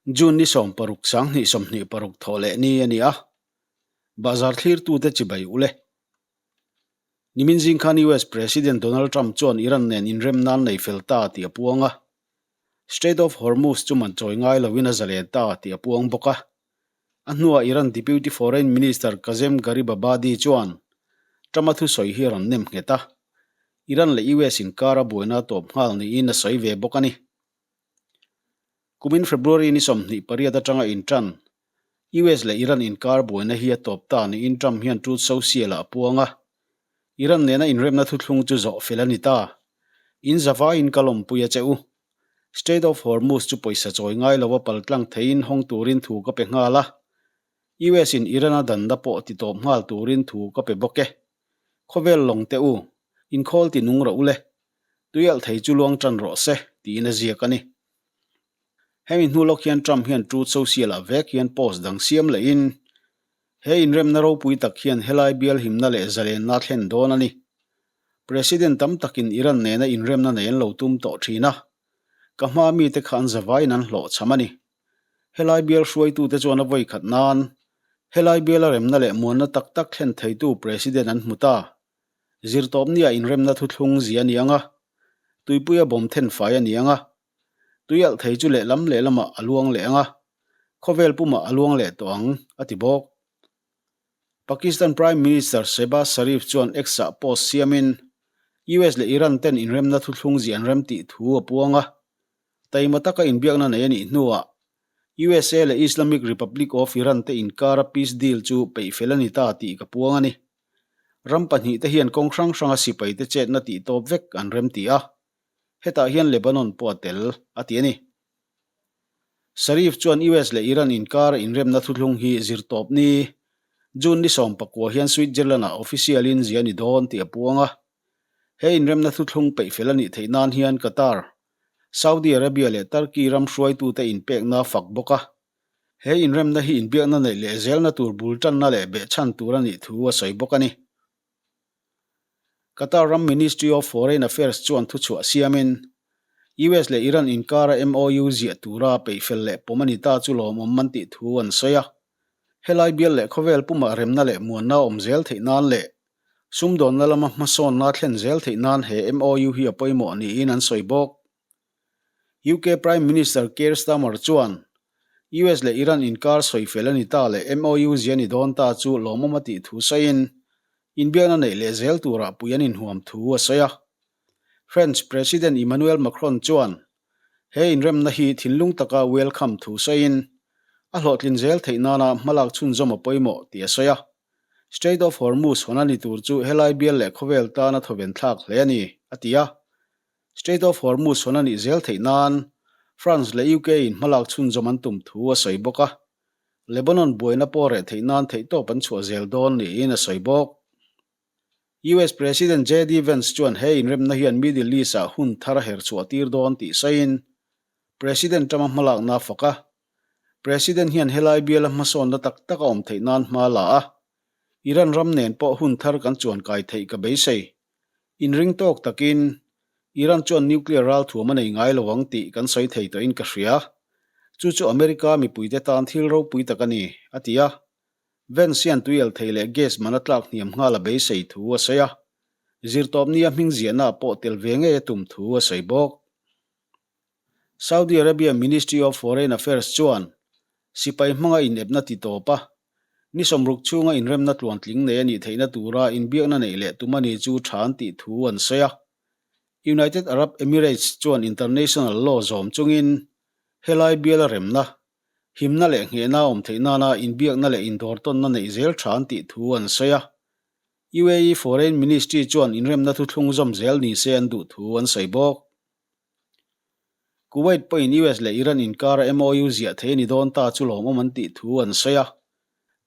June ni 16 2026 thawh leh ni a ni a, bahzar thlirtute chibai u le. Nimin zing khan US President Donald Trump chuan Iran nen inrem nan nei fel ta tih a puang a, Strait of Hormuz chu man chawi ngai loin a zalen ta tih a puang bawk a. A hnuah Iran Deputy Foreign Minister Kazem Gharibabadi chuan Trump-a thusawi hi a rawn nem nghet a, Iran leh US inkara buaina a tawp nghal niin a sawi ve bawk a ni. Kumin February ni 28 atanga intan, US leh Iran inkar buaina hi a tawp ta niin Trump hian Truth Social-ah a puang a. Iran nena inremna thuthlung chu zawh fel a ni ta. In zavaiin ka lawmpui a che u. Strait of Hormuz chu pawisa chawi ngai lova paltlang theiin hawng turin thu ka pe nghal a. US in Iran a danna pawh ti tawp nghal turin thu ka pe bawk e. Khawvel lawng teh u, inkhawl ti nung rawh u le. Tuialh thei chu luang tan rawh se, tiin a ziak a ni. Hemi hnu lawk hian Trump hian Truth Social-ah vek hian post dang siam lehin, He inremna ropui tak hian helai bial himna leh zalenna a thlen dawn a ni. President tam takin Iran nena inremna nei an lo tum tawh thin a, ka hmaa mite kha an zavaiin an hlawhchham a ni. Helai bial hruaitute chuan a vawi khat nan, helai biala remna leh muanna tak tak thlen theitu President an hmu ta. Zirtawpnia inremna thuthlung zia a ni ang a, tuipuia bawm then fai a ni ang a, tuialh thei chu lehlam lehlamah a luang leh ang a, khawvel pumah a luang leh tawh ang, a ti bawk. Pakistan Prime Minister Shehbaz Sharif chuan X-ah post siamin, US leh Iran ten inremna thuthlung zia an rem tih thu a puang a, taima taka inbiakna nei a nih hnuah USA leh Islamic Republic of Iran te inkara peace deal chu peihfel a ni ta tih ka puang a ni. Ram pahnihte hian kawng hrang hranga sipaite chetna tih tawp vek an remti a, hetah hian Lebanon pawh a tel, a ti a ni. Sharif chuan US leh Iran inkara inremna thuthlung hi zirtawp ni, June ni 19 hian Switzerland-ah official-in zia a ni dawn tih a puang a. He inremna thuthlung peihfel a nih theih nan hian Qatar, Saudi Arabia leh Turkey ram hruaitute inpekna a fak bawk a. He inremna hi inbiakna neih leh zelna tur bul tanna leh behchhan tur a nih thu a sawi bawk a ni. Qatar ram Ministry of Foreign Affairs chuan thuchhuah siamin, US leh Iran inkara MOU ziah tura peihfel leh pawm a ni ta chu lawmawm an tih thu an sawi a. Helai bial leh khawvel pumah remna leh muanna a awm zel theih nan leh sumdawnna lama hmasawnna thlen zel theih nan he MOU hi a pawimawh niin an sawi bawk. UK Prime Minister Keir Starmer chuan US leh Iran inkar sawi fel a ni ta leh MOU zia ni dawn ta chu lawmawm a tih thu sawiin inbiakna neih leh zel turah pui an inhuam thu a sawi a. French President Emmanuel Macron chuan he inremna hi thinlung taka welcome thu sawiin a hlawhtlin zel theih nana hmalak chhunzawm a pawimawh tih a sawi a. Strait of Hormuz hawn a ni tur chu helai bial leh khawvel tana thawven thlak hle a ni, a ti a. Strait of Hormuz hawn a nih zel theih nan France leh UK in hmalak chhunzawm an tum thu a sawi bawk a. Lebanon buaina pawh reh theih nan theihtawp an chhuah zel dawn niin a sawi bawk. US President JD Vance chuan he inremna hian Middle East-ah hun thar a her chhuah tir dawn tih sawiin President Trump-a hmalakna a fak a. President hian helai biala hmasawnna tak tak a awm theih nan hma la a, Iran ram nen pawh hun thar kan chuan kai theih ka beisei. Inring tawk takin, Iran chuan nuclear ralthuam a nei ngai lo ang tih kan sawi thei tawhin ka hria. Chu chu America mipuite tan thil ropui tak a ni, a ti a. Vance hian tuial thei leh gas man a tlak hniam nghal a beisei thu a sawi a. Zirtawpnia hming ziahna pawh tel ve ngei a tum thu a sawi bawk. Saudi Arabia Ministry of Foreign Affairs chuan sipai hmanga inepna ti tawp a, Ni 60 chhunga inremna tluantling nei a nih theihna tura inbiakna neih leh tum a ni chu tha an tih thu an sawi a. United Arab Emirates chuan international law zawm chungin helai biala remna, himna leh nghehna a awm theih nana inbiakna leh indawrtawnna neih zel tha an tih thu an sawi a. UAE Foreign Ministry chuan inremna thuthlung zawm zel ni se an duh thu an sawi bawk. Kuwait pawhin US leh Iran inkara MOU ziah thei a ni dawn ta chu lawmawm an tih thu an sawi a,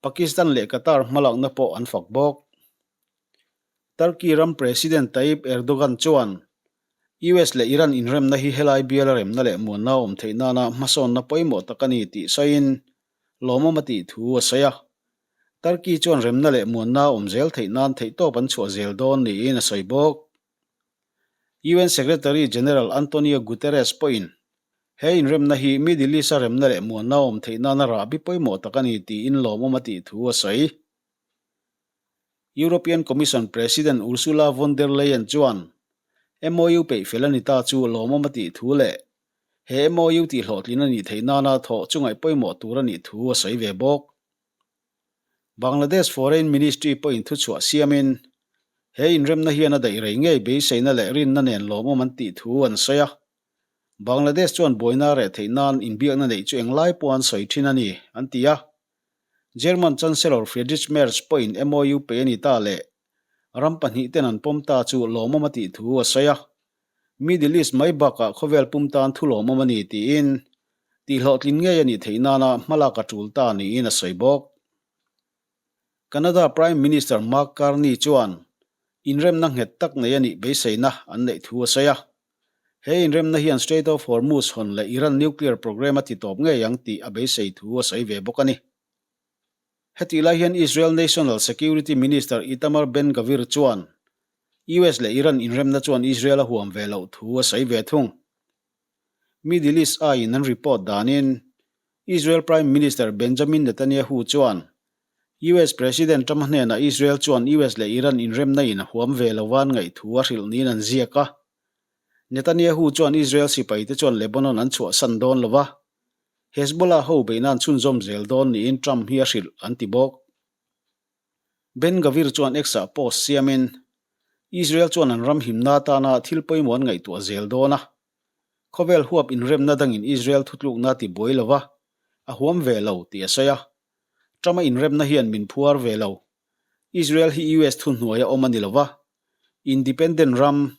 Pakistan leh Qatar hmalakna pawh an fak bawk. Turkey ram President Tayyip Erdogan chuan US leh Iran inremna hi helai biala remna leh muanna a awm theih nana hmasawnna pawimawh tak a ni tih sawiin lawmawm a tih thu a sawi a. Turkey chuan remna leh muanna a awm zel theih nan theihtawp an chhuah zel dawn niin a sawi bawk. UN Secretary General Antonio Guterres pawhin He inremna hi Middle East-a remna leh muanna a awm theih nana rahbi pawimawh tak a ni tiin lawmawm a tih thu a sawi. European Commission President Ursula von der Leyen chuan MOU peih fel a ni ta chu lawmawm a tih thu leh he MOU tihhlawhtlin a nih theih nana thawh chu ngaih pawimawh tur a nih thu a sawi ve bawk. Bangladesh Foreign Ministry pawhin thuchhuah siamin he inremna hian a daih rei ngei beiseina leh rinna nen lawmawm an tih thu an sawi a. Bangladesh chuan buaina a reh theih nan inbiakna neih chu englai pawh an sawi thin a ni, an ti a. German Chancellor Friedrich Merz pawhin MOU pe a ni ta leh ram pahnih ten an pawm ta chu lawmawm a tih thu a sawi a. Middle East mai bakah khawvel pum tan thu lawmawm a ni tiin tihhlawhtlin ngei a nih theih nana hmalak a tul ta niin a sawi bawk. Canada Prime Minister Mark Carney chuan inremna nghet tak nei a nih beiseina an neih thu a sawi a. He inremna hian Strait of Hormuz hawn leh Iran nuclear program a titawp ngei ang tih a beisei thu a sawi ve bawk a ni. Hetih lai hian Israel National Security Minister Itamar Ben-Gvir chuan US leh Iran inremna chuan Israel a huam ve loh thu a sawi ve thung. Middle East Eye-in an report danin Israel Prime Minister Benjamin Netanyahu chuan US President Trump hnenah Israel chuan US leh Iran inremna in a huam ve lovan ngaih thu a hrilh niin an ziak a. Netanyahu chuan Israel sipaite chuan Lebanon an chhuahsan dawn lo va, Hezbollah ho beihna an chhunzawm zel dawn niin Trump hi a hrilh an ti bawk. Ben Gvir chuan X-ah post siamin, Israel chuan an ram himna atana thil pawimawh an ngaihtuah zel dawn a, khawvel huap inremna dangin Israel thutlukna ti buai lo va, a huam ve lo tih a sawi a. Trump-a inremna hian min phuar ve lo. Israel hi US thuhnuaia awm a ni lo va, independent ram,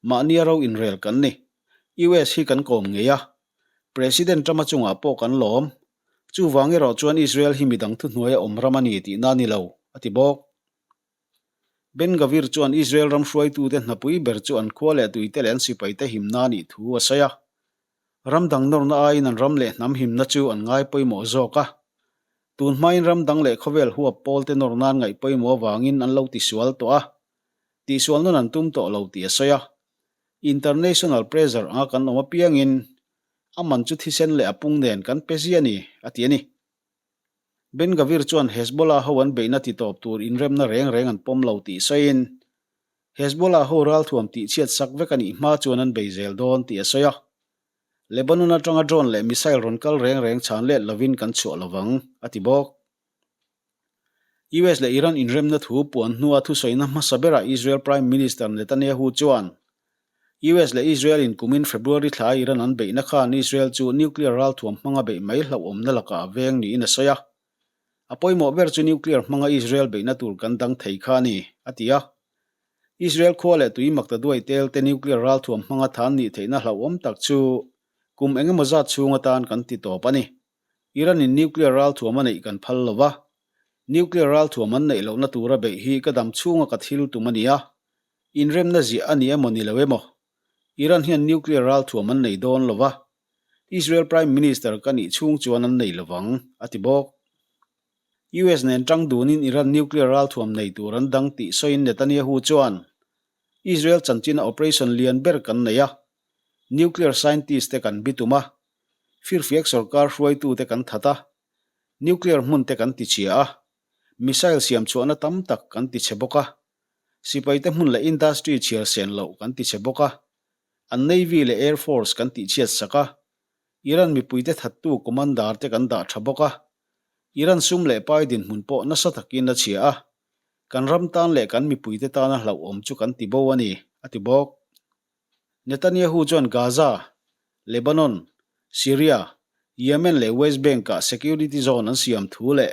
mahnia ro inrel kan ni. US hi kan kawm ngei a, President Trump-a chungah pawh kan lawm. Chuvang erawh chuan Israel hi midang thuhnuaia awm ram a ni tihna a ni lo, a ti bawk. Ben Gvir chuan Israel ram hruaitute hnapui ber chu an khua leh tuite leh an sipaite himna a nih thu a sawi a. Ram dang nawrna aiin an ram leh hnam himna chu an ngai pawimawh zawk a. Tun hmain ram dang leh khawvel huap pawlte nawr nan ngaih pawimawh avangin an lo tisual tawh a, tihsual nawn an tum tawh lo tih a sawi a. International pressure anga kan awm apiangin a man chu thisen leh a pung nen kan pe zia a ni, a ti a ni. Ben Gvir chuan Hezbollah ho an beihna titawp tur inremna reng reng an pawm lo tih sawiin, Hezbollah ho ralthuam tihchhiat sak vek a nih hma chuan an bei zel dawn tih a sawi a. Lebanon atanga drone leh missile rawn kal reng reng chhan let lovin kan chhuah lovang, a ti bawk. US leh Iran inremna thu puan hnua thusawina hmasa berah Israel Prime Minister Netanyahu chuan US leh Israel in kumin February thla a Iran an beihna khan Israel chu nuclear ralthuam hmanga beih mai hlauhawmna lakah a veng niin a sawi a. A pawimawh ber chu nuclear hmanga Israel beihna tur kan dang thei kha a ni, a ti a. Israel khua leh tui makta duai tel te nuclear ralthuam hmanga than nih theihna hlauhawm tak chu kum engemaw zat chhung atan kan ti tawp a ni. Iran in nuclear ralthuam a neih kan phal lo va, nuclear ralthuam an neih lohna tura beih hi ka dam chhunga ka thil tum a ni a, inremna ziah a ni emaw ni lo emaw, Iran hian nuclear ralthuam an nei dawn lo va, Israel Prime Minister ka nih chhung chuan an nei lovang, a ti bawk. US nen tang dunin Iran nuclear ralthuam nei tur an dang tih sawiin Netanyahu chuan, Israel chanchina operation lian ber kan nei a, nuclear scientist te kan bitum a, Firfiak sorkar hruaitute kan that a, nuclear hmun te kan tichhia a, missile siam chhuahna tam tak kan tichhe bawk a, sipaite hmun leh industry chhiar sen loh kan tichhe bawk a, an Navy leh Air Force kan tihchhiat sak a, Iran mipuite thattu commander te kan dah tha bawk a, Iran sum leh pai dinhmun pawh nasa takin a chhia a, kan ram tan leh kan mipuite tana hlauhawm chu kan tibo a ni, a ti bawk. Netanyahu chuan Gaza, Lebanon, Syria, Yemen leh West Bank-ah security zone an siam thu leh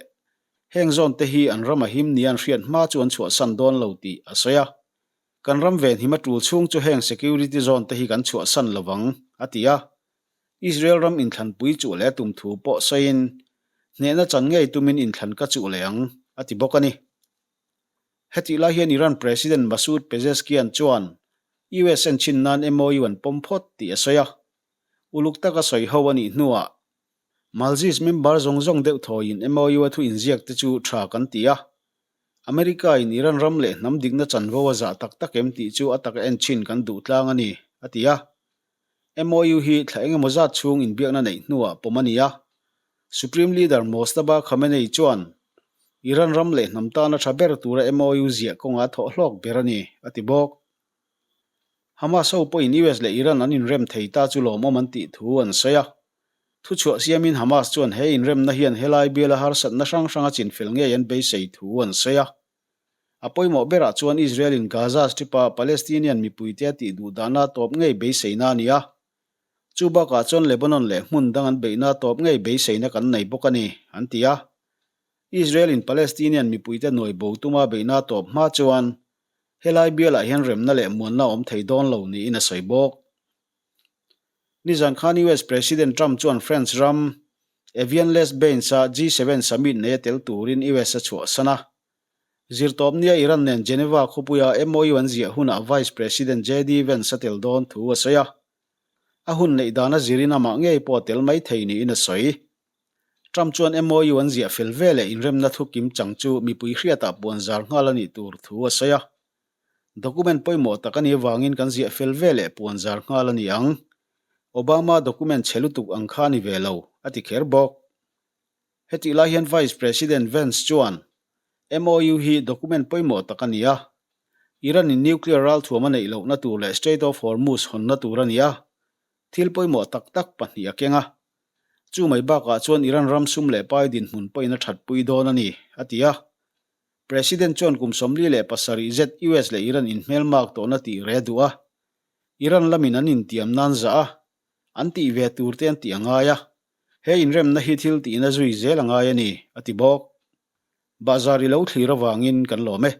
heng zone te hi an ram a him nia an hriat hma chu an chhuahsan dawn lo tih a sawi a. Kan ram venhim a tul chhung chu heng security zone te hi kan chhuahsan lo vang, a ti a. Israel ram inthlanpui chuh leh a tum thu pawh sawiin, Hnehna chan ngei tumin inthlan ka chuh leh ang, a ti bawk a ni. Hetih lai hian Iran President Masoud Pezeshkian chuan US en chhin nan MOU an pawm phawt tih a sawi a. Uluk taka sawi ho a nih hnuah Malzis member zawng zawng deuh thawiin MOU a thu inziak te chu tha kan ti a. America in Iran ram leh hnam dikna chanvo a zah tak tak em tih chu a taka en chhin kan duh tlang a ni, a ti a. MOU hi thla engemaw zat chhung inbiakna neih hnuah pawm a ni a. Supreme Leader Mojtaba Khamenei chuan Iran ram leh hnam tana tha ber tura MOU ziah kawngah thawh hlawk ber a ni, a ti bawk. Hamas ho pawhin US leh Iran an inrem thei ta chu lawmawm an tih thu an sawi a. Thuchhuah siamin Hamas chuan he inremna hian helai biala harsatna hrang hranga chinfel ngei an beisei thu an sawi a. A pawimawh berah chuan Israel-in Gaza Strip-a Palestinian mipuite a tih duh dahna tawp ngei beiseina a ni a. Chu bakah chuan Lebanon leh hmun dang an beihna tawp ngei beiseina kan nei bawk a ni, an ti a. Israel-in Palestinian mipuite nuai bo tuma beihna tawp hma chuan helai bialah hian remna leh muanna a awm thei dawn lo niin a sawi bawk. Nizan khan US President Trump chuan France ram Evian-les-Bains-a G7 summit neia tel turin US a chhuahsan a. Zirtawpnia Iran nen Geneva khawpuia MOU an ziah hunah Vice President JD Vance a tel dawn thu a sawi a. A hun neih dana zirin amah ngei pawh a tel mai thei niin a sawi. Trump chuan MOU an ziah fel veleh inremna thu kim chang chu mipui hriatah puan zar nghal a nih tur thu a sawi a. Document pawimawh tak a nih avangin kan ziah fel ve leh puan zar nghal a ni ang. Obama document chhe lutuk ang kha a ni ve lo, a ti kher bawk. Hetih lai hian Vice President Vance chuan, MOU hi document pawimawh tak a ni a. Iran-in nuclear ralthuam a neih lohna tur leh Strait of Hormuz hawnna tur a ni a. Thil pawimawh tak tak pahnih a keng a. Chu mai bakah chuan Iran ram sum leh pai dinhmun pawhin a thatpui dawn a ni, a ti a. President chuan kum 47 zet US leh Iran inhmelmak tawhna tih re duh a, Iran lamin an intiam nan zah a, an tih ve tur te an tih a ngai a, he inremna hi thil tihna zui zel a ngai a ni, a ti bawk. Bahzar i lo thlir avangin kan lawm e.